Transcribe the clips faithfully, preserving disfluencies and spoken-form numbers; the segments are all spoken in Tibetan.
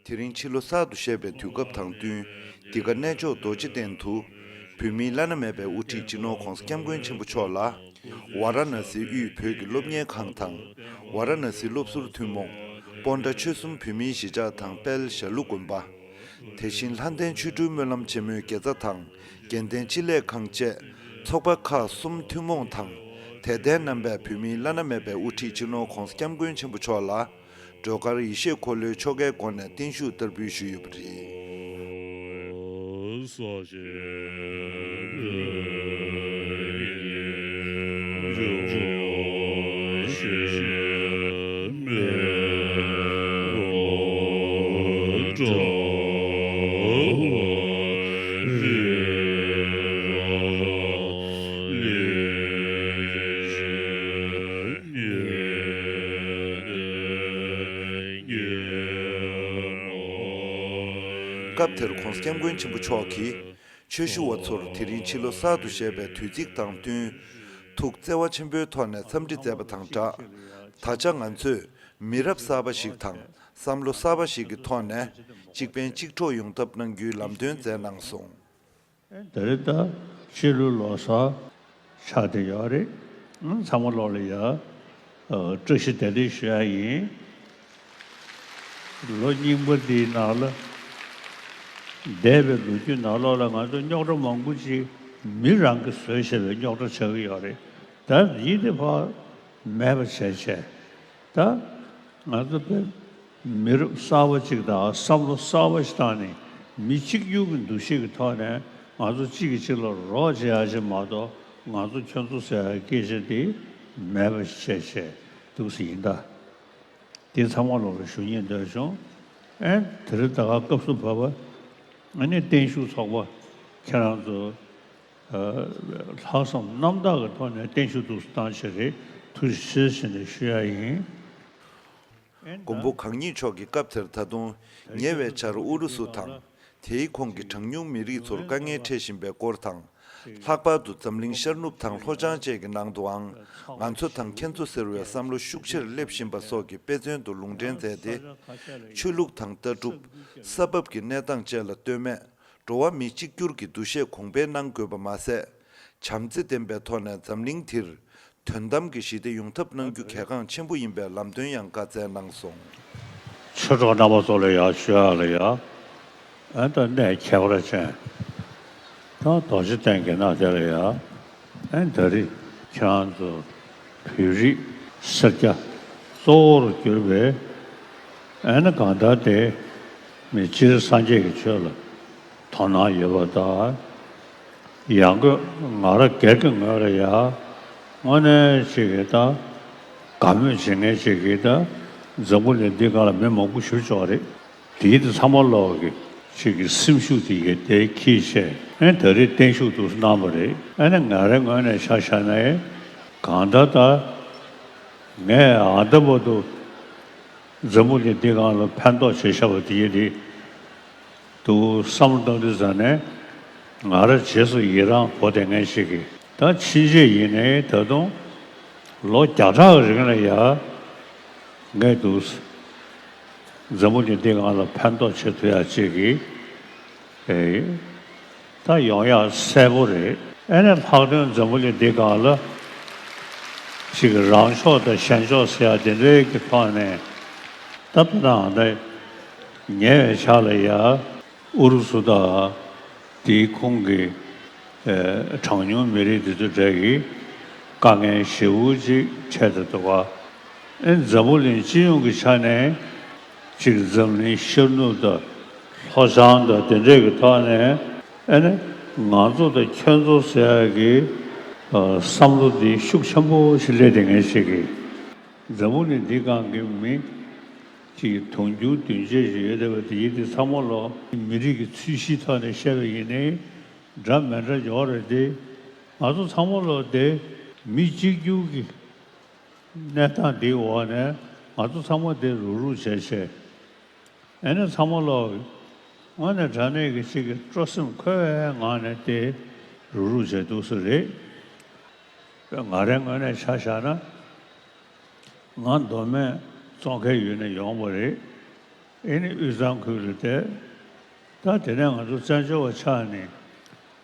དེ་རིང་ཕྱི་ལོ་གསར་དུ་བཞད་པའི་དུས་སྐབས་དང་བསྟུན། འདི་ག་གནས་མཆོག་རྡོ་རྗེ་གདན་དུ། བོད་མིའི་བླ་ན་མེད་པའི་དབུ་ཁྲིད་སྤྱི་ནོར་༧གོང་ས་༧སྐྱབས་མགོན་ཆེན་པོ་མཆོག་ལ། ཝཱ་ར་ཎ་སིའི་དབུས་བོད་ཀྱི་སློབ་གཉེར་ཁང་དང་། ཝཱ་ར་ཎ་སི་སློབ་ཟུར་ཐུན་མོང་། སྤོན་ཊ་ཆོལ་གསུམ་བོད་མིའི་གཞིས་ཆགས་དང་དཔལ་ཞྭ་ལུ་དགོན་པ། དེ་བཞིན་ལྷ་ལྡན་ཆོ་འཕྲུལ་སྨོན་ལམ་ཆེན་མོའི་དགེ་རྩ་དང་། དགེ་ལྡན་སྤྱི་ལས་ཁང་བཅས་ཚོགས་པ་ཁག་གསུམ་ཐུན་མོང་དང་། དད་ལྡན་རྣམ་པས་བོད་མིའི་བླ་ན་མེད་པའི་དབུ་ཁྲིད་སྤྱི་ནོར་༧གོང་ས་༧སྐྱབས་མགོན་ཆེན་པོ་མཆོག་ལ། སྒྲོལ་དཀར་ཡེ་ཤེས་འཁོར་ལོའི་ཆོ་གའི་སྒོ་ནས་བརྟན་བཞུགས་བསྟར་འབུལ་ཞུས་ཡོད་པ་རེད། སྐབས་དེར་༧གོང་ས་༧སྐྱབས་མགོན་ཆེན་པོ་མཆོག་གིས། ཆོས་ཞུ་བ་ཚོར་དེ་རིང་ཕྱི་ལོ་གསར་དུ་བཞད་པའི་དུས་ཚིགས་དང་བསྟུན། ཐུགས་བརྩེ་བ་ཆེན་པོའི་ཐོག་ནས་འཚམས་འདྲི་མཛད་པ་དང་སྦྲགས། ད་ཆ་ང་ཚོས་མི་རབས་གསར་པ་ཞིག་དང་བསམ་བློ་གསར་པ་ཞིག་གི་ཐོག་ནས་གཅིག་ཕན་གཅིག་གྲོགས་ཡོང་ཐབས་གནང་རྒྱུའི་ལམ་སྟོན་མཛད་གནང་སོང་། ད་རེས་ད་ཕྱི་ལོ་ལོ་གསར་ཆགས་བསྡད་ཡོད་རེད། ཚང་མ་ལོག་ལ་ཡ་བཀྲ་ཤིས་བདེ་ལེགས་ཞུ་ཡ་ཡིན། ལོ་རྙིང་པ་འདིའི་ནང་ལ། འདས་པའི་ལོ་རྒྱུས་ནང་ལོགས་ལ་ང་ཚོ་རྙོག་དྲ་མང་པོ་ཅིག་མི་རང་གིས་བཟོས་བཞག་པའི་རྙོག་དྲ་ཆགས་ཀྱི་ཡོད་རེད། ད་ཡིན་དེ་ཕར་མེད་པ་བྱས་བྱས། ད་ང་ཚོ་དཔེ་མི་རབས་གསར་པ་ཅིག་དང་བསམ་བློ་གསར་པ་ཞིག་བཏང་ནས་མི་གཅིག་གྱུར་གྱི་འདུ་ཤེས་ཀྱི་ཐོག་ནས་ང་ཚོ་གཅིག་གིས་གཅིག་ལ་རོགས་བྱེད་ཡ་ཞིག་མ་གཏོགས་ང་ཚོ་ཁྱོད་ཚོ་ཟེར་ཡ་སྐད་ཆ་དེ་མེད་པ་ཞིག་བྱས་བྱས་འདུག་སེ་ཡིན་ད། དེ་ཚང་མ་ལོག་ལ་ཞུ་སྙིང་འདོད་བྱུང་། ཨེ་དེ་རིང་ད་ག་སྐབས་སུ་བབས་པ་ཨ་ནི་བརྟན་བཞུགས་ཚོགས་པ་ཁྱེད་རང་ཚོ་ལྷག་བསམ་རྣམ་དག་གི་ཐོག་ནས་བརྟན་བཞུགས་འདུག་སེ་བཏང་བྱས་རེད། ཐུགས་རྗེ་ཆེ་ཟེར་ནས་ཞུ་ཡ་ཡིན། མགོན་པོ་གང་ཉིད་མཆོག་གིས་སྐབས་དེར་ད་དུང་ཉེ་བའི་ཆར་ཨུ་རུ་སུ་དང་། དེའི་ཁོངས་ཀྱི་གྲངས་ཉུང་མི་རིགས་ཚོར་དཀའ་ངལ་འཕྲད་བཞིན་པའི་སྐོར་དང་། ལྷག་པར་དུ་འཛམ་གླིང་ཤར་ནུབ་དང་ལྷོ་བྱང་བཅས་ཀྱི་ནང་དུའང་ང་ཚོ་དང་ཁྱེད་ཚོ་ཟེར་བའི་བསམ་བློ་ཤུགས་ཆེར་སླེབས་བཞིན་པ་སོགས་ཀྱི་དཔེ་མཚོན་དུ་ལུང་འདྲེན་མཛད་དེ། ཆོས་ལུགས་དང་ལྟ་གྲུབ། ས་བབ་ཀྱི་གནས་སྟངས་བཅས་ལ་ལྟོས་མེད། འགྲོ་བ་མི་གཅིག་གྱུར་གྱི་འདུ་ཤེས་གོང་འཕེལ་གནང་དགོས་པ་མ་ཟད། བྱམས་བརྩེ་ལྡན་པའི་ཐོག་ནས་འཛམ་གླིང་འདིར་དོན་དམ་གྱི་ཞི་བདེ་ཡོང་ཐབས་གནང་རྒྱུ་གལ་འགངས་ཆེན་པོ་ཡིན་པའི་ལམ་སྟོན་ཡང་བཀའ་སྩལ་གནང་སོང་། ཆོས་གྲོགས་རྣམ་པ་ཚོ་ལ་ཡང་ཞུ་ཡག་ལ་ཡ། ཨ་ད་གནས་ཁྱད་པར་ཅན། ད་རྡོ་རྗེ་གདན་གྱི་ནང་དེ་ལ་ཡ། ཨ་ད་རེས་ཁྱེད་རང་ཚོ་བོད་རིགས་སེར་སྐྱ་གཙོ་བོར་གྱུར་པའི་ཨ་ནི་གང་ལྟར་དེ་མི་སྤྱིར་སངས་རྒྱས་ཀྱི་ཆོས་ལ་དོ་སྣང་ཡོད་པ་དང་། ཡང་སྒོས་ང་རང་སྒེར་གྱི་ངོས་ལ་ཡང་དངོས་གནས་ཅིག་གི་ད་དགའ་མོས་བྱེད་མཁན་ཅིག་གིས་ད་འཛམ་བུ་གླིང་འདི་སྒང་ལ་མི་མང་པོ་བཞུར་ཆོག་རེད། དེའི་དེ་ཚང་མ་ལོག་གི་ཅིག་གི་སེམས་ཤུགས་དེ་ཡི་དེ་འཁྱེར་བྱས་ཨེ་ད་རེས་བརྟན་བཞུགས་འདུག་གནང་བ་རེད། ཨ་ནི་ང་རའི་ངོས་ནས་ཆ་བཞག་ན་ཨེ་གང་ལྟར་ད་ངས་ཨ་ད་བར་དུ་འཛམ་བུ་གླིང་འདི་སྒང་ལ་ཕན་ཐོགས་བྱས་བཞག་པ་དེ་ཡི་དེ། དུ་བསམ་བློ་བཏང་དུས་ཙ་ནས་ང་རང་རྗེས་སུ་ཡི་རང་འབོ་བསྡད་མཁན་ཞིག་གིས་ད་ཕྱིན་ཆད་ཡིན་ནའི་ད་དུང་ལོ་བརྒྱ་ཕྲག་རིང་ལ་ཡ་ངས་འདུག་འཛམ་བུ་གླིང་འདི་སྒང་ལ་ཕན་ཐོགས་བྱེད་ཐུབ་ཡ་ཅིག་གིས་ཨེ་ད་ཡོང་ཡ་གསལ་པོ་རེད། ཨེ་ནས་ལྷག་དོན་འཛམ་བུ་གླིང་འདི་སྒང་ལ་ཅིག་རང་ཕྱོགས་དང་གཞན་ཕྱོགས་ཟེར་ཡ་དེ་འདྲའི་གི་ཐོག་ནས་ད་ཕ་ནང་ད་ཉེ་བའི་ཆར་ལ་ཡ། ཨུ་རུ་སུ་དང་དེའི་ཁོངས་ཀྱི་ཨེ་གྲངས་ཉུང་མི་རིགས་འདི་ཚོ་གྲས་ཀྱི་དཀའ་ངལ་ཞེ་པོ་ཅིག་འཕྲད་དེ་འདུག་ག་ཨེ་འཛམ་བུ་གླིང་སྤྱི་ཡོངས་ཀྱི་ཆ་ནས་ཅིག་འཛམ་གླིང་ཤར་ནུབ་དང་ལྷོ་བྱང་དང་དེ་འདྲས་ཀྱི་ཐོག་ནས་ཨེ་ནི་ང་ཚོ་དང་ཁྱོད་ཚོ་ཟེར་ཡག་གི་ཨ་བསམ་བློ་འདི་ཤུགས་ཆེན་པོ་ཞིག་སླེབས་བསྡད་མཁན་ཞིག་གིས་འཛམ་བུ་གླིང་འདི་སྒང་གི་མི་ཅིག་དུང་ཕྱུར་བདུན་ཅུ་ཞིག་ཡོད་བསྡད་པ་དེ་ཡིན་དུས་ཚང་མ་ལོག་མི་རིགས་ཀྱི་ཚོས་གཞིའི་ཐོག་ནས་བཤད་པ་ཡིན་ནའི་འདྲ་མི་འདྲ་ཡོད་རེད་དེ། ང་ཚོ་ཚང་མ་ལོག་དེ་མི་གཅིག་གྱུར་གྱི་གནས་སྟངས་འདིའི་འོག་ནས་ང་ཚོ་ཚང་མ་དེ་རུག་རུག་བྱས་བྱས། ཨེ་ནས་ཚང་མ་ལོག་དངོས་གནས་དྲང་གནས་ཀྱི་གཅིག་གི་སྤྲོ་སེམས་འཁོལ་བའི་ངང་ནས་དེ་རུག་རུག་བྱས་འདུག་སེ་རེད། ང་རའི་ངོས་ནས་ཆ་བཞག་ན། ང་མདོ་སྨད་བཙོང་མཁན་ཡུལ་ནས་ཡོང་བ་རེད། ཨེ་ནི་དབུས་གཙང་ཁུལ་ལ་བསྡད། ད་དེ་ནས་ང་ཚོ་བཙན་བྱོལ་བ་ཆགས་ནས་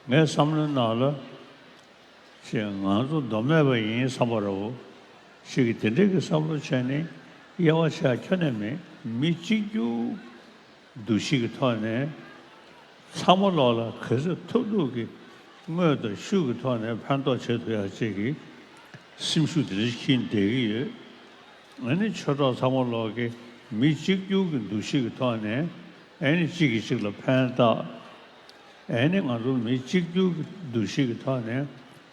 ངའི་བསམ་བློའི་ནང་ལ་ཅིག་ང་ཚོ་མདོ་སྨད་པ་ཡིན་བསམ་པ་རེད་བོ། ཅིག་གིས་དེ་འདྲའི་གི་བསམ་བློ་བྱས་ནས་དབྱེ་བ་ཕྱེ་ཡ་ཁྱོན་ནས་མེད། མི་གཅིག་གྱུར་འདུ་ཤེས་ཀྱི་ཐོག་ནས་ཚང་མ་ལོག་ལ་ག་ཚོད་ཐུབ་ཐུབ་ཀྱིས་དངོས་དང་ཤུགས་ཀྱི་ཐོག་ནས་ཕན་ཐོགས་བྱེད་ཐུབ་ཡ་ཅིག་གི་སེམས་ཤུགས་དེ་འདྲ་ཞིག་འཁྱེར་བསྡད་ཀྱི་ཡོད། ཨ་ནི་ཆོས་གྲོགས་ཚང་མ་ལོག་གིས་མི་གཅིག་གྱུར་གྱི་འདུ་ཤེས་ཀྱི་ཐོག་ནས་ཨ་ནི་གཅིག་གིས་གཅིག་ལ་ཕན་བཏགས། ཨ་ནི་ང་ཚོ་མི་གཅིག་གྱུར་གྱི་འདུ་ཤེས་ཀྱི་ཐོག་ནས་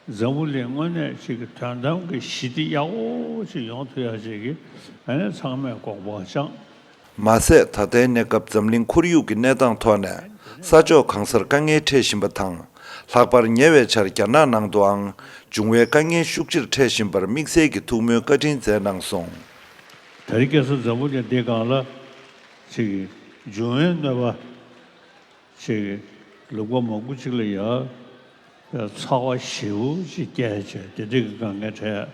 འཛམ་བུ་གླིང་དངོས་གནས་ཅིག་གི་དོན་དམ་གྱི་ཞི་བདེ་ཡག་པོ་ཅིག་ཡོང་ཐུབ་ཡ་ཅིག་གི་ཨ་ནི་ཚང་མས་དགོངས་པ་བཅངས། མ་ཟད། ད་ལྟའི་གནས་སྐབས་འཛམ་གླིང་ཁོར་ཡུག་གི་གནས་སྟངས་ཐོག་ནས་ས་ཕྱོགས་གང་སར་དཀའ་ངལ་འཕྲད་བཞིན་པ་དང་། ལྷག་པར་ཉེ་བའི་ཆར་རྒྱ་ནག་ནང་དུའང་འབྱུང་བའི་དཀའ་ངལ་ཤུགས་ཆེར་འཕྲད་བཞིན་པར་དམིགས་བསལ་གྱི་ཐུགས་སྨོན་བཀའ་དྲིན་སྩལ་གནང་སོང་། དེ་རིང་ཁ་སང་འཛམ་བུ་གླིང་འདི་སྒང་ལ་ཅིག་འབྱུང་བའི་གནོད་པ་ཅིག་ལུང་པ་མང་པོ་ཅིག་ལ་ཡ་ཚ་བ་ཞེ་པོ་ཅིག་སྐྱེས་བྱས་དེ་འདྲའི་གི་དཀའ་ངལ་འཕྲད།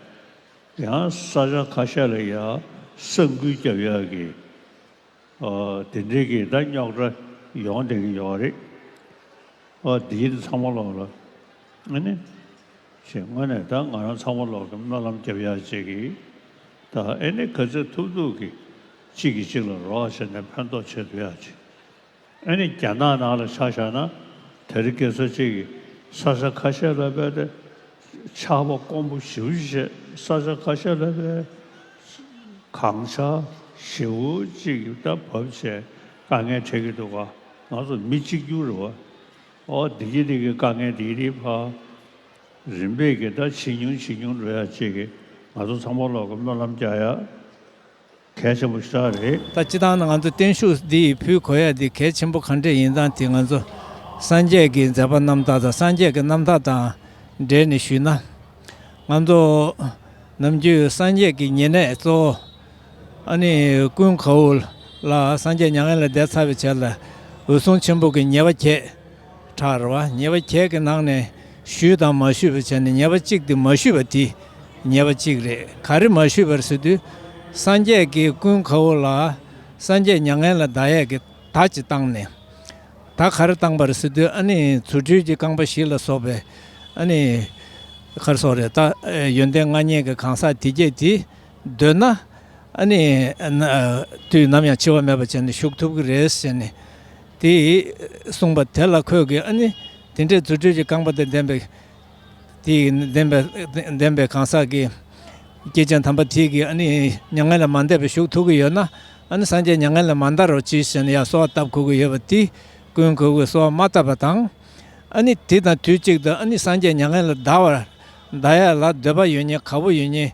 ཡང་ས་ཆ་ཁ་ཤས་ལ་ཡ་ས་འགུལ་རྒྱབ་ཡག་གི་ཨ་དེ་འདྲའི་གི་ད་རྙོག་དྲ་ཡོང་བསྡད་ཀྱི་ཡོད་རེད། ཨ་འདི་ཚང་མ་ལོག་ལ་ཨ་ནི་ཞེས་དངོས་གནས་ད་ང་རང་ཚང་མ་ལོག་གི་སྨོན་ལམ་རྒྱབ་ཡག་ཅིག་གི་ད་ཨ་ནི་ག་ཚོད་ཐུབ་ཐུབ་ཀྱི་གཅིག་གིས་གཅིག་ལ་རོགས་བྱས་ནས་ཕན་ཐོགས་བྱེད་ཐུབ་ཡག་ཅིག་ཨ་ནི་རྒྱ་ནག་ནང་ལ་ཆ་བཞག་ན་དེ་རིང་ཁ་སང་ཅིག་གི་ས་ཆ་ཁ་ཤས་ལ་རྦད་དེ་ཆར་པ་དཀོན་པོ་ཞེ་པོ་ཅིག་བྱས། ས་ཆ་ཁ་ཤས་ལ་རྦད་གངས་ཆར་ཞེ་པོ་ཅིག་གི་ད་བབས་བྱས་དཀའ་ངལ་འཕྲད་ཀྱི་འདུག་ག་ང་ཚོ་མི་གཅིག་གྱུར་རེད་བ། ཨོ་འདི་གི་འདི་གི་དཀའ་ངལ་འདི་གི་འདི་ཕར་རིམ་པས་ཀྱི་ད་ཇེ་ཉུང་ཇེ་ཉུང་འགྲོ་ཡག་ཅིག་གི་ང་ཚོ་ཚང་མ་ལོག་གི་སྨོན་ལམ་རྒྱག་ཡག་གལ་ཆེན་པོ་ཞེ་དྲག་རེད། ད་སྤྱིར་བཏང་ན་ང་ཚོ་བརྟན་བཞུགས་འདི་ཕུལ་དགོས་ཡ་འདི་གལ་ཆེན་པོ་ག་འདྲས་ཡིན་སྟངས་དེ་ང་ཚོ་སངས་རྒྱས་ཀྱི་མཛད་པ་རྣམ་ཐར་དང་སངས་རྒྱས་ཀྱི་རྣམ་ཐར་དང་འབྲེལ་ནས་ཞུས་ན། ང་ཚོ་ནམ་རྒྱུན་སངས་རྒྱས་ཀྱི་ཉེ་གནས་གཙོ་བོ་ཨ་ནི་ཀུན་དགའ་བོ་ལ་སངས་རྒྱས་མྱ་ངན་ལས་འདས་ཚར་བའི་རྗེས་ལ་འོད་སྲུང་ཆེན་པོ་གི་ཉེ་བ་བརྒྱད་གྲགས་རེད་བ། ཉེ་བ་བརྒྱད་ཀྱི་ནང་ནས་ཞུས་དང་མ་ཞུས་པ་བྱས་ནས་ཉེ་བ་གཅིག་དེ་མ་ཞུས་པ་དེ་ཉེ་བ་གཅིག་རེད། ག་རེ་མ་ཞུས་པ་རེད་ཟེར་དུས། སངས་རྒྱས་ཀྱིས་ཀུན་དགའ་བོ་ལ་སངས་རྒྱས་མྱ་ངན་ལས་འདའ་ཡས་ཀྱི་བརྡ་ཅིག་བཏང་ནས། ད་ག་རེ་བཏང་པ་རེད་ཟེར་དུས་ཨ་ནི་རྫུ་འཕྲུལ་གྱི་རྐང་པ་བཞི་ལ་སོགས་པའི་ཨ་ནི་ག་རེ་ཟེར་དགོས་རེད། ད་ཡོན་ཏན་མངའ་བརྙེས་ཀྱི་གང་ཟག་དེ་གྱད་དེ་འདོད་ན་ཨ་ནི་ན་དུས་ནམ་ཡང་འཆི་བ་མེད་པ་བྱས་ནས་བཞུགས་ཐུབ་ཀྱི་རེད་ཟེར་ནས་དེ་གསུངས་པ་དེ་ལ་ཁོས་ཀྱིས་ཨ་ནི་དེ་འདྲའི་རྫུ་འཕྲུལ་གྱི་རྐང་པ་དང་ལྡན་པའི་དེ་ལྡན་པའི་ལྡན་པའི་གང་ཟག་གིས་སྐྱེས་ཆེན་དམ་པ་དེ་གིས་ཨ་ནི་མྱ་ངན་ལས་མ་འདས་པར་བཞུགས་ཐུབ་ཀྱི་ཡོད་ན་ཨ་ནི་སངས་རྒྱས་མྱ་ངན་ལས་མ་འདའ་རོགས་གྱིས་ཟེར་ནས་ཡར་གསོལ་བ་བཏབ་དགོས་ཀྱི་ཡོད་པ་དེ་ཀུན་དགའ་བོས་གསོལ་བ་མ་བཏབ་པ་དང་། ཨ་ནི་དེ་དང་དུས་གཅིག་ཏུ་ཨ་ནི་སངས་རྒྱས་མྱ་ངན་ལས་འདའ་བར་འདའ་ཡ་ལ་འདོད་པ་ཡོད་མཁན་དགའ་བོ་ཡོད་མཁན་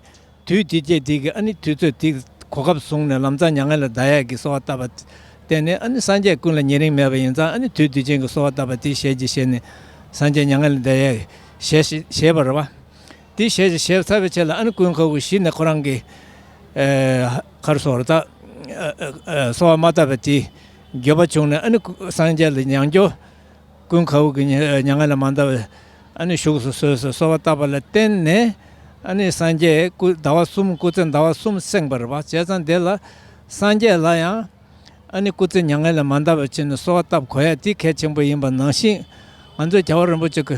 དུས་དེ་སྐྱེས་དེ་གི་ཨ་ནི་དུས་ཚོད་དེ་གོ་སྐབས་བཟུང་ནས་ལམ་སང་མྱ་ངན་ལས་འདའ་ཡ་གི་གསོལ་བ་བཏབ་པ་བརྟེན་ནས་ཨ་ནི་སངས་རྒྱས་ཀུན་ལ་ཉེ་རིང་མེད་པ་ཡིན་ཙང་ཨ་ནི་དུས་དུས་ཆེན་གྱི་གསོལ་བ་བཏབ་པ་དེ་ཞལ་གྱིས་བཞེས་ནས་སངས་རྒྱས་མྱ་ངན་ལས་འདའ་ཡ་ཞལ་བཞེས་པ་རེད་བ། དེ་ཞལ་བཞེས་ཚར་བའི་ཆེད་ལ་ཨ་ནི་ཀུན་དགའ་བོ་གཞི་ནས་ཁོ་རང་གི་ཨེ་ག་རེ་ཟེར་དགོས་རེད། ད་ཨེ་ཨེ་གསོལ་བ་མ་བཏབ་པ་དེ་འགྱོད་པ་བྱུང་ནས་ཨ་ནི་སངས་རྒྱས་ལ་མྱང་རྒྱུ། ཀུན་དགའ་བོ་གི་མྱ་མྱ་ངན་ལས་མ་འདའ་བའི་ཨ་ནི་བཞུགས་སུ་གསོལ་ཟེར་གསོལ་བ་བཏབ་པ་ལ་བརྟེན་ནས་ཨ་ནི་སངས་རྒྱས་སྐུ་ཟླ་བ་གསུམ་སྐུ་ཚེ་ཟླ་བ་གསུམ་བསྲིངས་པ་རེད་བ། བྱས་ཙང་དེ་ལ་སངས་རྒྱས་ལ་ཡང་ཨ་ནི་སྐུ་ཚེ་མྱ་ངན་ལས་མ་འདའ་བར་བྱས་ནས་གསོལ་བ་བཏབ་དགོས་ཡ་དེ་གལ་ཆེན་པོ་ཡིན་པ་ནང་བཞིན། ང་ཚོའི་རྒྱལ་བ་རིན་པོ་ཆེ་གི་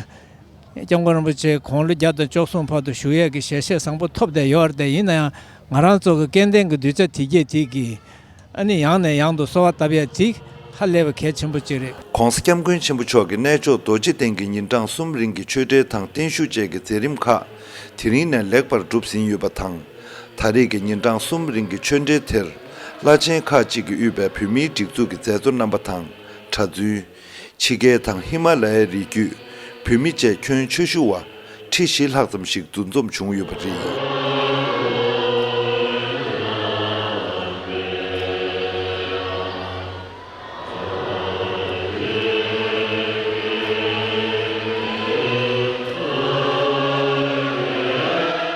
སྐྱབས་མགོན་རིན་པོ་ཆེ་དགུང་ལོ་བརྒྱ་དང་བཅུ་གསུམ་བར་དུ་བཞུགས་ཡས་ཀྱི་ཞལ་བཞེས་བཟང་པོ་ཐོབ་བསྡད་ཡོད་རེད་དེ། ཡིན་ན་ཡང་ང་རང་ཚོ་གི་སྐལ་ལྡན་གྱི་གདུལ་བྱ་དེ་གྱད་དེ་གིས་ཨ་ནི་ཡང་ནས་ཡང་དུ་གསོལ་བ་བཏབ་ཡ་དེ་ཧ་ལས་པའི་གལ་ཆེན་པོ་ཅིག་རེད། ༸གོང་ས་༸སྐྱབས་མགོན་ཆེན་པོ་མཆོག་གི་གནས་མཆོག་རྡོ་རྗེ་གདན་གྱི་ཉིན་གྲངས་གསུམ་རིང་གི་ཆོས་འབྲེལ་དང་བརྟན་བཞུགས་བཅས་ཀྱི་མཛད་རིམ་ཁག་དེ་རིང་ནས་ལེགས་པར་གྲུབ་ཟིན་ཡོད་པ་དང་། ད་རེས་ཀྱི་ཉིན་གྲངས་གསུམ་རིང་གི་ཆོས་འབྲེལ་དེར་བླ་ཆེན་ཁག་ཅིག་གིས་དབུས་པའི་བོད་མིའི་སྒྲིག་འཛུགས་ཀྱི་མཛད་གཙོ་རྣམ་པ་དང་གྲྭ་བཙུན། ཕྱི་རྒྱལ་དང་ཧི་མ་ལ་ཡའི་རི་རྒྱུད་བོད་མི་བཅས་ཁྱོན་ཆེ་ཤོས་ཁྲི་བཞི་ལྷག་ཙམ་ཞིག་འདུ་འཛོམས་བྱུང་ཡོད་པ་རེད།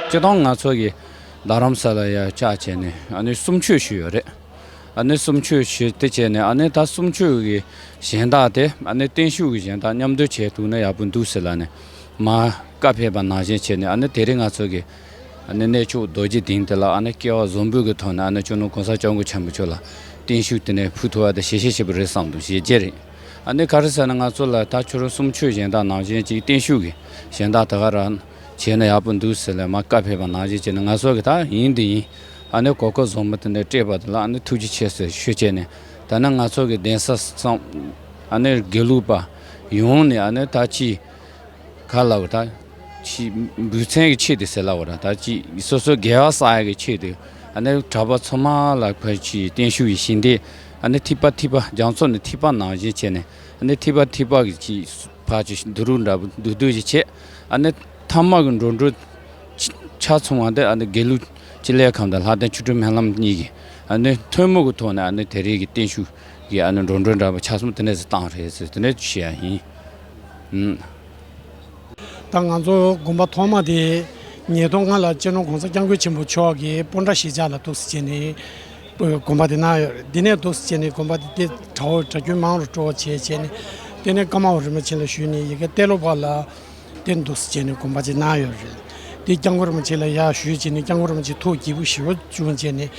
སྤྱིར་བཏང་ང་ཚོ་གི་རྡ་རམ་ས་ལ་ཡ་བཅར་བྱས་ནས་ཨ་ནི་གསུང་ཆོས་ཞུས་ཡོད་རེད། ཨ་ནི་གསུང་ཆོས་ཞུས་དེ་བྱས་ནས་ཨ་ནི་ད་གསུང་ཆོས་ཀྱི་གཞན་དག་དེ་ཨ་ནི་བརྟན་བཞུགས་ཀྱི་གཞན་དག་མཉམ་དུ་བྱས་ཐུབ་ན་ཡག་པོ་འདུག་ཟེར་ལབ་ནས་མར་བཀའ་ཕེབས་པ་ནང་བཞིན་བྱས་ནས་ཨ་ནི་དེ་རིང་ང་ཚོ་གི་ཨ་ནི་གནས་མཆོག་རྡོ་རྗེ་གདན་དེ་ལ་ཨ་ནི་སྐལ་བ་བཟང་པོའི་གི་ཐོག་ནས་ཨ་ནི་སྤྱི་ནོར་༸གོང་ས་༸སྐྱབས་མགོན་ཆེན་པོ་མཆོག་ལ་ བརྟན་བཞུགས་དེ་ནས་ཕུལ་ཐུབ་པ་དེ་ཞལ་བཞེས་བྱས་པ་རེད་བསམ་འདུག་ཞེས་བརྗོད་རེད། ཨ་ནི་ག་རེ་ཟེར་ན་ང་ཚོ་ལ་ད་ཁྱོད་རང་གསུང་ཆོས་གཞན་དག་ནང་བཞིན་ཅིག་བརྟན་བཞུགས་ཀྱི་གཞན་དག་ད་ག་རང་བྱས་ན་ཡག་པོ་འདུག་ཟེར་ལ་མར་བཀའ་ཕེབས་པ་ནང་བཞིན་བྱས་ནས་ང་ཚོ་གི་ད་ཡིན་དེ་ཡིན། ཨ་ནི་གོ་སྐབས་བཟང་པོ་དེ་འདྲ་སྤྲད་པ་དེ་ལ་ཨ་ནི་ཐུགས་རྗེ་ཆེ་ཟེར་ཞུ་བྱས་ནས། ད་ནི་ང་ཚོ་གི་གདན་ས་ཚང་ཨ་ནི་དགེ་ལུགས་པ་ཡོངས་ནས་ཨ་ནི་ད་ཅི་ག་ལབ་ད་ཅི་འབུལ་ཚན་གྱི་ཆེད་དུ་ཟེར་ལབ་ར། ད་ཅི་སོ་སོ་དགེ་བ་བསགས་ཡ་གི་ཆེད་དུ་ཨ་ནི་གྲྭ་པ་ཚང་མ་ལ་ཕར་ཅི་བརྟན་བཞུགས་ཡི་ཞིང་དེ་ཨ་ནི་ཐིགས་པ་ཐིགས་པ་རྒྱ་མཚོ་ནི་ཐིགས་པ་ནང་བཞིན་བྱས་ནས། ཨ་ནི་ཐིགས་པ་ཐིགས་པ་གི་ཅི་ཕར་ཅི་བསྡུ་རུབ་འདྲ་པོ་བསྡུ་བསྡུ་ཅིག་བྱས། ཨ་ནི་ཐ་མ་གི་འགྲོ་གྲོན་ཆ་ཚང་བ་འདི་ཨ་ནི་དགེ་ལུགས་སྤྱི་ལས་ཁང་དང་ལྷ་ལྡན་ཆོས་སྒྲོན་སྨོན་ལམ་གཉིས་ཀྱི་ཨ་ནི་ཐུན་མོང་གི་ཐོག་ནས་ཨ་ནི་དེ་རིང་གི་བརྟན་བཞུགས་ཀྱི་ཨ་ནི་འགྲོ་གྲོན་འདྲ་པོ་ཆ་ཚང་དེ་ནས་བཏང་རེད་ཟེར་དེ་ནས་བཤད་ཡ་ཡིན། ཨུམ། ད་ང་ཚོ་དགོན་པ་ཐོག་མ་དེ་ཉིས་སྟོང་ལྔ་ལ་སྤྱི་ནོར་༸གོང་ས་༸སྐྱབས་མགོན་ཆེན་པོ་མཆོག་གིས་སྤོན་ཊ་གཞིས་ཆགས་ལ་འདུག་སེ་བྱས་ནས་དགོན་པ་དེ་གནང་ཡོད་རེད། དེ་ནས་འདུག་སེ་བྱས་ནས་དགོན་པ་དེ་གྲྭ་བ་གྲྭ་རྒྱུན་མང་རུ་འགྲོ་བྱས་བྱས་ནས། དེ་ནས་ཀརྨ་པ་རིན་པོ་ཆེ་ལ་ཞུས་ནས་ཡ་གི་གཏེར་ལོ་པ་ལ་དེ་འདུག་སེ་བྱས་ནས་དགོན་པ་ཅིག་གནང་ཡོད་རེད། དེ་སྐྱབས་མགོན་རིན་པོ་ཆེ་ལ་ཡར་ཞུས་བྱས་ནས་སྐྱབས་མགོན་རིན་པོ་ཆེ་ཐུགས་དགྱེས་པོ་ཞེ་པོ་བྱུང་བྱས་ནས།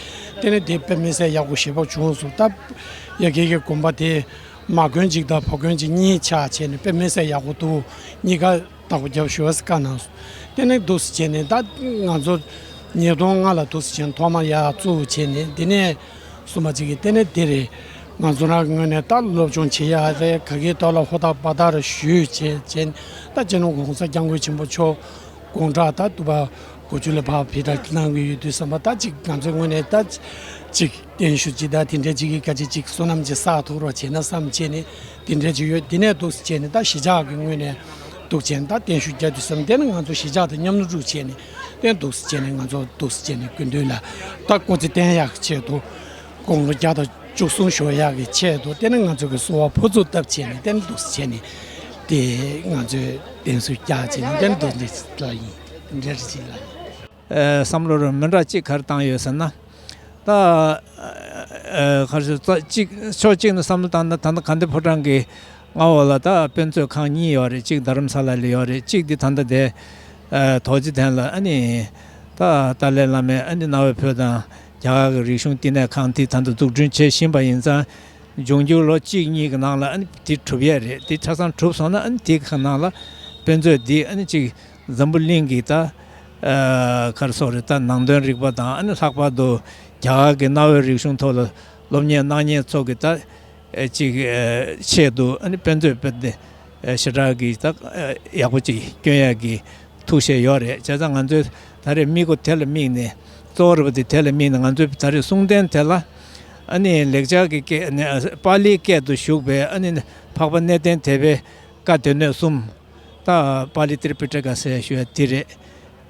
དེ་ནས་དེ་དཔེ་མི་སྲིད་ཡག་པོ་ཞེ་པོ་བྱུང་སོང་། ད་ཡ་གི་གི་དགོན་པ་དེ། མ་དགོན་གཅིག་དང་ཕ་དགོན་གཅིག་གཉིས་ཆགས་བྱས་ནས་དཔེ་མི་སྲིད་ཡག་པོ་འདུག་གཉིས་ཀ་བདག་པོ་རྒྱབ་ཞུ་བ་བཀའ་གནང་སོང་། དེ་ནས་འདུག་སེ་བྱས་ནས་ད་ང་ཚོ་ཉིས་སྟོང་ལྔ་ལ་འདུག་སེ་བྱས་ནས་ཐོག་མར་ཡར་བཙུགས་བྱས་ནས། དེ་ནས་གསུམ་པ་གཅིག་གིས་དེ་ནས་དེ་རེད། ང་ཚོ་རང་གི་ངོས་ནས་ད་སློབ་སྦྱོང་བྱེད་ཡག་རེད། ག་གེ་ཐོག་ལ་ཧུར་ཐག་འབད་ཐག་རེ་ཞུས་བྱས་བྱས་ནས། ད་སྤྱི་ནོར་༸གོང་ས་༸སྐྱབས་མགོན་ཆེན་པོ་མཆོག་དགུང་གྲངས་ད་དུ་བ་དགུ་བཅུ་ལ་ཕར་ཕེབས་གནང་གི་ཡོད་དུས་ཙམ་པ། ད་ཅིག་ང་ཚོའི་ངོས་ནས་ད་ཅིག་བརྟན་བཞུགས་ཅིག་དང་དེ་འདྲ་ཅིག་གི་སྐད་ཆ་ཅིག་བསོད་ནམས་ཅིག་བསགས་ཐུབ་རོགས་བྱས་ན་བསམ་བྱས་ནས་དེ་འདྲ་ཅིག་ཡོད། དེ་ནས་འདུག་སེ་བྱས་ནས་ད་གཞིས་ཆགས་ཀྱི་ངོས་ནས་འདུག་བྱས་ནས་ད་བརྟན་བཞུགས་རྒྱག་དུས་ཙམ། དེ་ནས་ང་ཚོ་གཞིས་ཆགས་དང་མཉམ་དུ་བྱས་ནས་དེ་འདུག་སེ་བྱས་ནས་ང་ཚོ་འདུག་སེ་བྱས་ནས་སྐུ་མདུན་ལ་ད་སྐུ་ཚེ་བརྟན་ཡག་གི་ཆེད་དུ་དགུང་ལོ་བརྒྱ་དང་བཅུ་གསུམ་བཞུགས་ཡག་གི་ཆེད་དུ། དེ་ནས་ང་ཚོ་གི་གསོལ་བ་ཕུར་ཚུགས་བཏབ་བྱས་ནས་དེ་འདུག་སེ་བྱས་ནས་དེ་ང་ཚོས་བརྟན་བཞུགས་རྒྱག་བྱས་ནས་དེ་འདུག་འདི་ལ་ཡིན། འདི་འདྲ་རེད་ཅིག་ལ་ཡིན། ཨ། བསམ་བློ་རུ་མི་འདྲ་གཅིག་ག་རེ་བཏང་ཡོད་ཟེར་ན། ད་ཨ་ག་རེ་ཟེར། རྩ་གཅིག་ཕྱོགས་གཅིག་ནས་བསམ་བློ་བཏང་ན། ད་ལྟ་དགའ་ལྡན་ཕོ་བྲང་གི་མངའ་འོག་ལ་ད་དཔེ་མཛོད་ཁང་གཉིས་ཡོད་རེད། གཅིག་རྡ་རམ་ས་ལ་ལ་ཡོད་རེད། གཅིག་འདི་ད་ལྟ་དེ་ཨ་རྡོ་རྗེ་གདན་ལ། ཨ་ནི་ད་ཏཱ་ལའི་བླ་མས་ཨ་ནི་རྣ་བའི་བུ་དང་རྒྱ་གར་གྱི་རིག་གཞུང་བསྟི་གནས་ཁང་དེ་ད་ལྟ་འཛུགས་སྐྲུན་བྱེད་བཞིན་པ་ཡིན་ཙང་། འབྱུང་འགྱུར་ལོ་གཅིག་གཉིས་ཀྱི་ནང་ལ་ཨ་ནི་དེ་གྲུབ་ཡས་རེད། དེ་ཆ་ཚང་གྲུབ་སོང་ན་ཨ་ནི་དེ་གི་ནང་ལ་དཔེ་མཛོད་འདི་ཨ་ནི་གཅིག་འཛམ་བུ་གླིང་གི་ད་ཨ་ག་རེ་ཟེར་དགོས་རེད། ད་ནང་དོན་རིག་པ་དང་ཨ་ནི་ལྷག་པར་དུ་རྒྱ་གར་གྱི་གནའ་བོའི་རིག་གཞུང་ཐོག་ལ་སློབ་གཉེར་གནང་མཁན་ཚོ་གི་ད་ཨ་ཅིག་ཨ་ཆེད་དུ་ཨ་ནི་དཔེ་མཛོད་དཔེ་དེ་ཨ་ཞེ་དྲག་གི་ད་ཨ་ཡག་པོ་ཅིག་སྐྱོན་ཡག་གི་ཐུགས་བཞེད་ཡོད་རེད། བྱས་ཙང་ང་ཚོས་ད་རེས་དམིགས་སྒོ་དེ་ལ་དམིགས་ནས། གཙོ་བོ་རེད་པ། དེ་དེ་ལ་དམིགས་ནས་ང་ཚོས་ད་རེས་གསུང་རྟེན་དེ་ལ་ཨ་ནི་ལེགས་སྦྱར་གྱི་སྐད་ནས་པཱ་ལིའི་སྐད་དུ་བཞུགས་པའི་ཨ་ནི་འཕགས་པ་གནས་བརྟན་དེ་པའི་བཀའ་སྡེ་སྣོད་གསུམ། ད་པཱ་ལི་ཏྲི་པི་ཊ་ཀ་ཟེར་ཞུ་ཡ་དེ་རེད།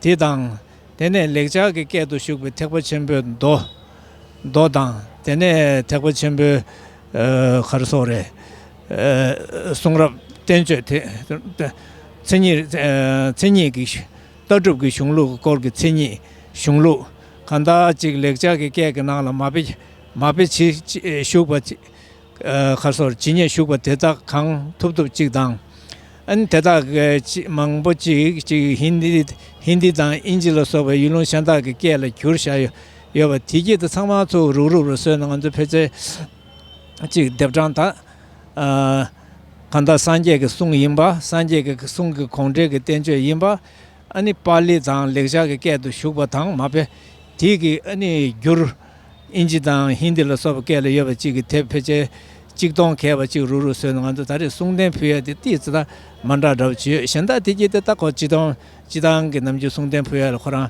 དེ་དང་། དེ་ནས་ལེགས་སྦྱར་གྱི་སྐད་དུ་བཞུགས་པའི་ཐེག་པ་ཆེན་པོའི་མདོ། མདོ་དང་། དེ་ནས་ཐེག་པ་ཆེན་པོའི་ཨ་ག་རེ་ཟེར་དགོས་རེད། ཨ་གསུང་རབ་བསྟན་བཅོས་དེ། མཚན་ཉིད། ཨ་མཚན་ཉིད་ཀྱི་ལྟ་གྲུབ་ཀྱི་གཞུང་ལུགས་སྐོར་གྱི་མཚན་ཉིད་གཞུང་ལུགས། གང་ལྟར་ཅིག་ལེགས་སྦྱར་གྱི་སྐད་ཀྱི་ནང་ལ་མ་དཔེ་མ་དཔེ་ཇི་ཇི་བཞུགས་པ་ཅིག་ཨ་ག་རེ་ཟེར། ཇི་སྙེད་བཞུགས་པ་དེ་དག་གང་ཐུབ་ཐུབ་ཅིག་དང་། ཨ་ནི་དེ་དག་གི་ཅིག་མང་པོ་ཅིག་ཅིག་ཧིན་དི་ཧིན་དི་དང་དབྱིན་ཇི་ལ་སོགས་པའི་ཡུལ་ལུང་གཞན་དག་གི་སྐད་ལ་བསྒྱུར་བཞག་ཡོད་ཡོད་པ་དེ་གྱད་དེ་ཚང་མ་ཚུར་རུག་རུག་རུ་བཟོས་ནས་ང་ཚོ་ཕལ་ཆེར་ཅིག་ལྡེབ་གྲངས་ད་ཨ་གང་ལྟར་སངས་རྒྱས་ཀྱི་གསུང་ཡིན་པ། སངས་རྒྱས་ཀྱི་གསུང་གི་དགོངས་འགྲེལ་གྱི་བསྟན་བཅོས་ཡིན་པ། ཨ་ནི་པཱ་ལི་དང་ལེགས་སྦྱར་གྱི་སྐད་དུ་བཞུགས་པ་དང་མ་དཔེ་དེ་གི་ཨ་ནི་བསྒྱུར། དབྱིན་ཇི་དང་ཧིན་དི་ལ་སོགས་པའི་སྐད་ལ་ཡོད་པ་ཅིག་གི་དེབ་ཕལ་ཆེར་ཆིག་སྟོང་བརྒལ་བ་ཅིག་རུག་རུག་བཟོས་ནས་ང་ཚོ་ད་རེས་གསུང་རྟེན་ཕུལ་ཡ་དེ་ཏོག་ཙམ་ད་མ་འདྲ་འདྲ་བོ་ཅིག་ཡོད། གཞན་དག་དེ་གྱད་དེ་ད་ཁོ་སྤྱིར་བཏང་སྤྱིར་བཏང་གི་ནམ་རྒྱུན་གསུང་རྟེན་ཕུལ་ཡ་ལ་ཁོ་རང་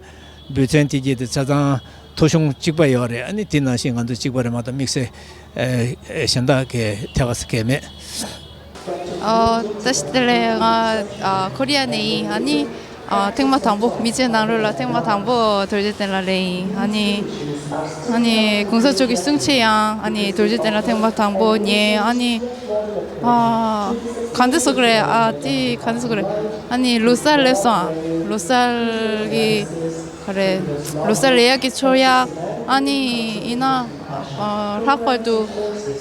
འབུལ་ཚན་དེ་གྱད་དེ་ཆ་ཚང་ཐོ་གཞུང་གཅིག་པ་ཡོད་རེད། ཨ་ནི་དེ་ནང་བཞིན་ང་ཚོ་གཅིག་པ་རེད་མ་གཏོགས་དམིགས་བསལ་ཨེ་གཞན་དག་གི་ཐེ་བ་ཟེར་གྱི་མེད། ཨོ། བཀྲ་ཤིས་བདེ་ལེགས། ང་ཨ་ཁོ་རི་ཡ་ནས་ཡིན། ཨ་ནི་ཨ་ཐེངས་མ་དང་པོ། མི་ཚེ་ནང་ལོགས་ལ་ཐེངས་མ་དང་པོ་རྡོ་རྗེ་གདན་ལ་སླེབས་ཡིན། ཨ་ནི་ཨ་ནི་གོང་ས་མཆོག་གི་གསུང་ཆོས་ཡང་ཨ་ནི་རྡོ་རྗེ་གདན་ལ་ཐེངས་མ་དང་པོ་ཉན། ཨ་ནི་ཨ་ག་འདྲ་ཟེར་དགོས་རེད། ཨ་དེ་ག་འདྲ་ཟེར་དགོས་རེད། ཨ་ནི་ལུགས་གསར་སླེབས་སོང་། ཨ་ལུགས་གསར་གྱི་ག་རེ། ལུགས་གསར་ལས་ཡག་གི་ཆོག་ཡ། ཨ་ནི་ཡིན་ན་ཨ་ལྷག་པར་དུ་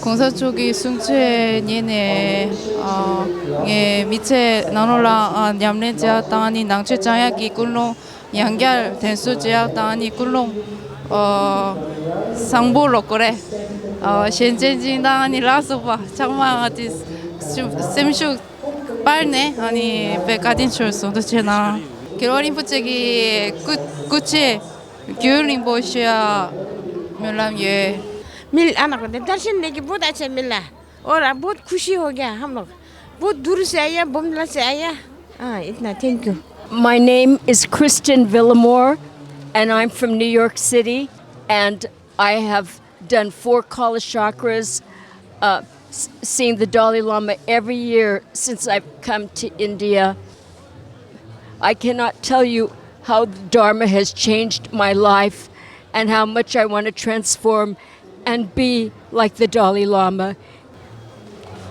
གོང་ས་མཆོག་གི་གསུང་ཆོས་ཉན་ནས་ཨ་ངའི་མི་ཚེ་ནང་ལོགས་ལ་ཨ་ཉམས་ལེན་བྱེད་ཡག་དང་། ཨ་ནི་ནང་ཆོས་སྦྱང་ཡག་གི་ཀུན་སློང་ཡང་བསྐྱར་དྲན་གསོ་བྱེད་ཡག་དང་། ཨ་ནི་ཀུན་སློང་ཨ་བཟང་པོ་ལབ་དགོས་རེད། ཨ་ཞལ་མཇལ་ཅིག་དང་ཨ་ནི་ལ་སོགས་པ་ཚང་མ་ང་ཏི་སེམས་ཤུགས་སྤར་ནས་ཨ་ནི་དཔེ་བཀའ་དྲིན་ཆེ་སོང་། ཐུགས་རྗེ་གནང་། རྒྱལ་བ་རིན་པོ་ཆེ་གི་སྐུ་སྐུ་ཚེ་རྒྱུན་རིང་པོ་ཞུ་ཡ་སྨོན་ལམ་ཡོད། मिल आना को दर्शन देके बहुत अच्छा मिला। और बहुत खुशी हो गया हम लोग। बहुत दूर से आया, बमला से आया। हाँ, इतना। Thank you। My name is Kristen Villamore, and I'm from New York City, and I have done four Kala Chakras, uh, s- seen the Dalai Lama every year since I've come to India. I cannot tell you how the Dharma has changed my life and how much I want to transform and be like the Dalai Lama.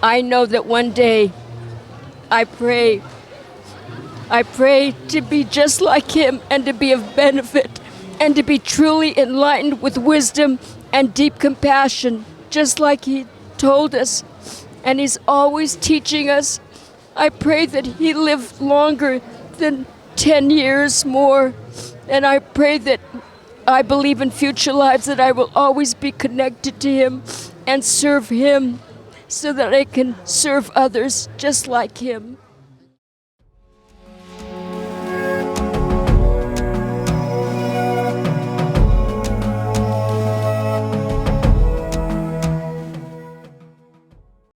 I know that one day I pray, I pray to be just like him and to be of benefit and to be truly enlightened with wisdom and deep compassion, just like he told us. And he's always teaching us. I pray that he lived longer than ten years more. And I pray that I believe in future lives, that I will always be connected to him and serve him so that I can serve others just like him.